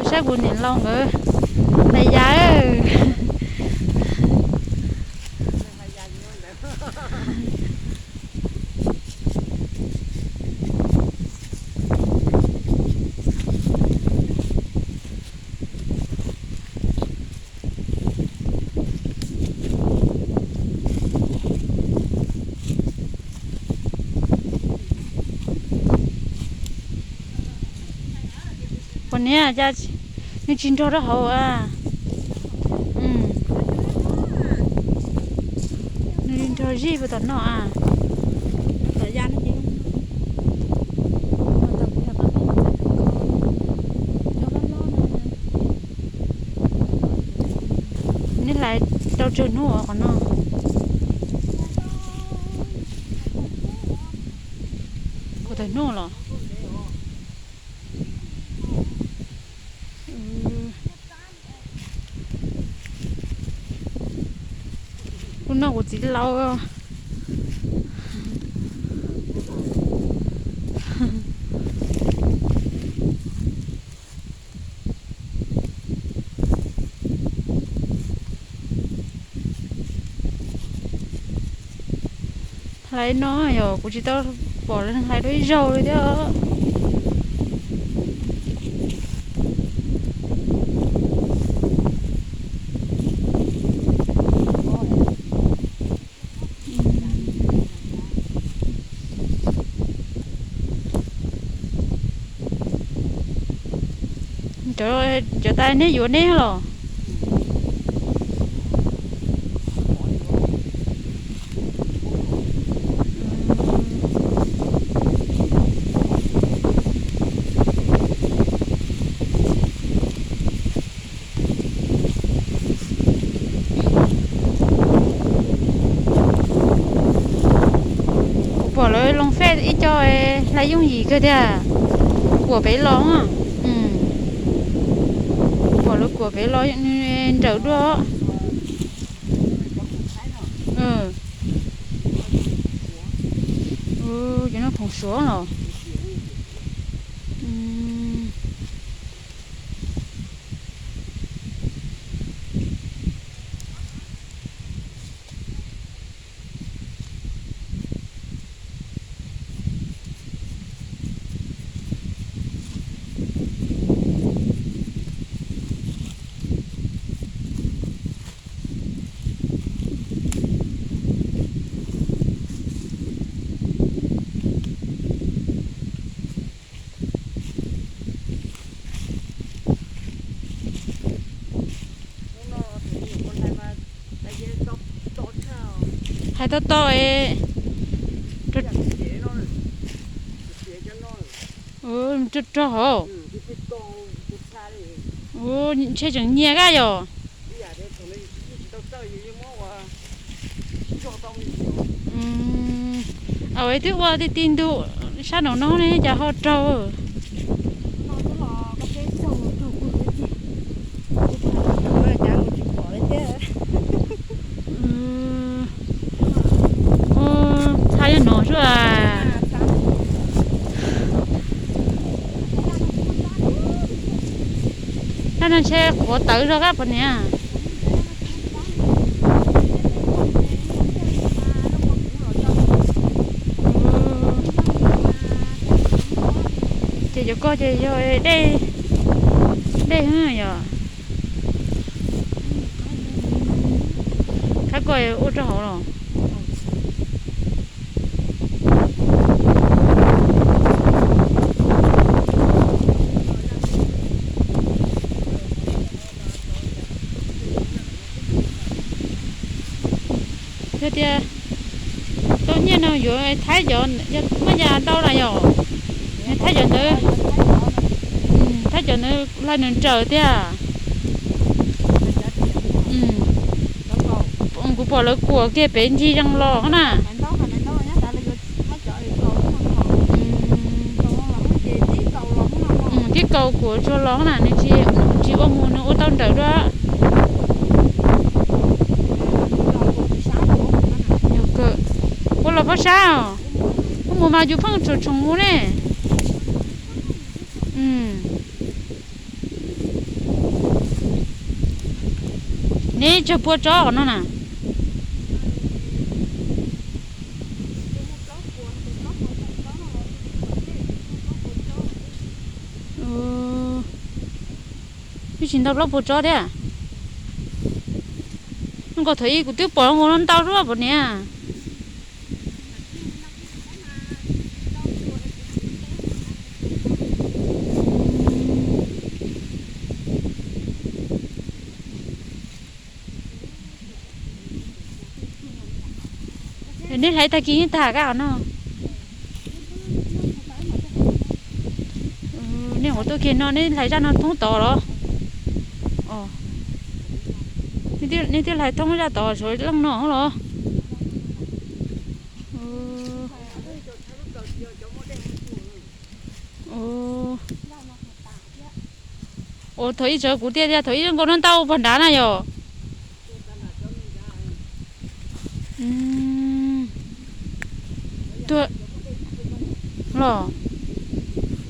Saib kuv niam laus nkawd hlais yas. Ua niam, cas nws tsis nrog rau hauv a? Nws nrog zij puas tom no a? Neb hlais tau tsawg hnub qhov no? Kaum tawm hnub los? Kuv noj kuv txiv laus. Hlais no yog kuv tsis tau pom hlais dua ib zaug li thiab. Cov tais neb yuav neb los? Kuv pom lawv loo fej ib co hlais yooj yim kawg tiag. Kuam pem los. Kuv pom lawv kuam pem los nws nrawm dua. Cov no khoom suav los. Hais tau tau es rog rog hauv. Ua ntshe tseem nyias kab yom. Au, twb ua ti ti ntu sab nraum no ne cas ho raug. Txha nyob no xwb. Tab no ntshe qhuav tawv zog kab pom niam. Ces cov ko ces yog dej, dej yom. Thab ko ua rau hauv los. Yog tias tau nyiaj no yuav thaib cov, muaj yam ntau na yom. Thaib cov ntawd, thaib cov ntawd hlais nws nrawm tiag. Kuv pom lawv kuam kiag pem ntsis zees los na. Tib kaus kuam tsuag los na, nws tsis, tsis ua mus nws ua tau nrawm dua. Yog kawg. Puab los pab sab os. Mus mas yus pheej tshua tshoov mus ne. Neb tsawg pua tsob no na? Twb tsis ntau plaub puas tsob thiab. Nkaus thaum ub kuv twb pom nkaus no ntau zog pom niam. Neb hlais tag kis yeej tag kab no. Neb ua tuaj kiag no neb hlais zaj no thoob tod los? Neb twb hlais thoob zaj tod suav leej no los? Ua thaum ib tsawv kuv thiaj tias thaum ib zoo nkaus no ntau pog nrad na yom. Los,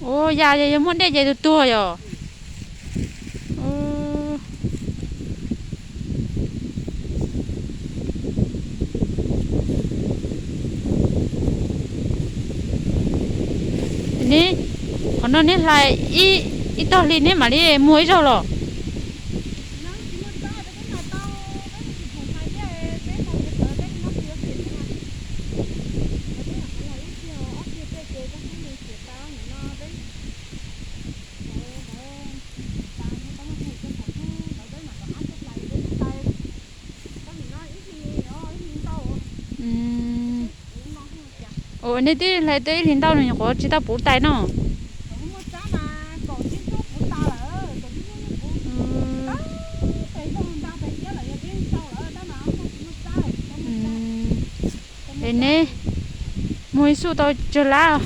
ua yam yog muaj dej ces tuag tuag yom. Neb, qhov no neb hlais ib tog hli neb mam li muag ib zaug los? Ua nej twb hlais tau ib hlis ntau no nyuam qhuav tsis tau puv tais no. Es neb muag ib xuj tau tsawg lab?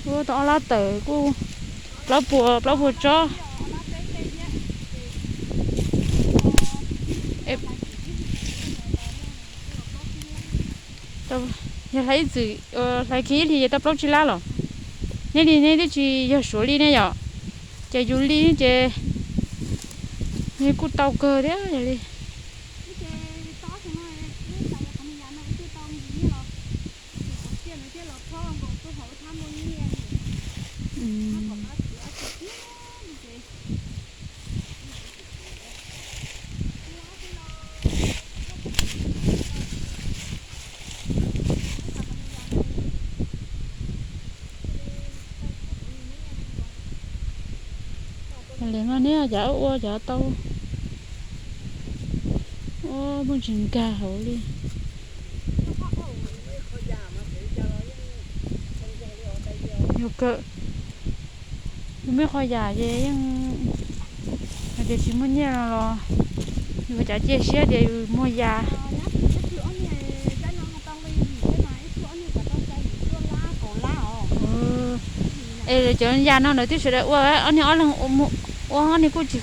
Ua tau ob lab tawm kuj plaub puas, plaub puas tsob. Yog hlais ib txwm, hlais kiag ib hlis ces tau plaub tsib lab los? Neb li neb twb tsis yog suav li ne yom, ces yus li ces nws kuj tau kawg thiab yog li. Li no neb cov ua cov tau ua muaj tsis nkag hauv li. Yog kawm, yus muaj qhov yam ces yeej hais tias tsis muaj nyiaj no los yus cov cia siab tias yus muag yam. Es cov yam no lawv twb sawv daws ua, ob niag ob leeg ua, ob niag kuj tsis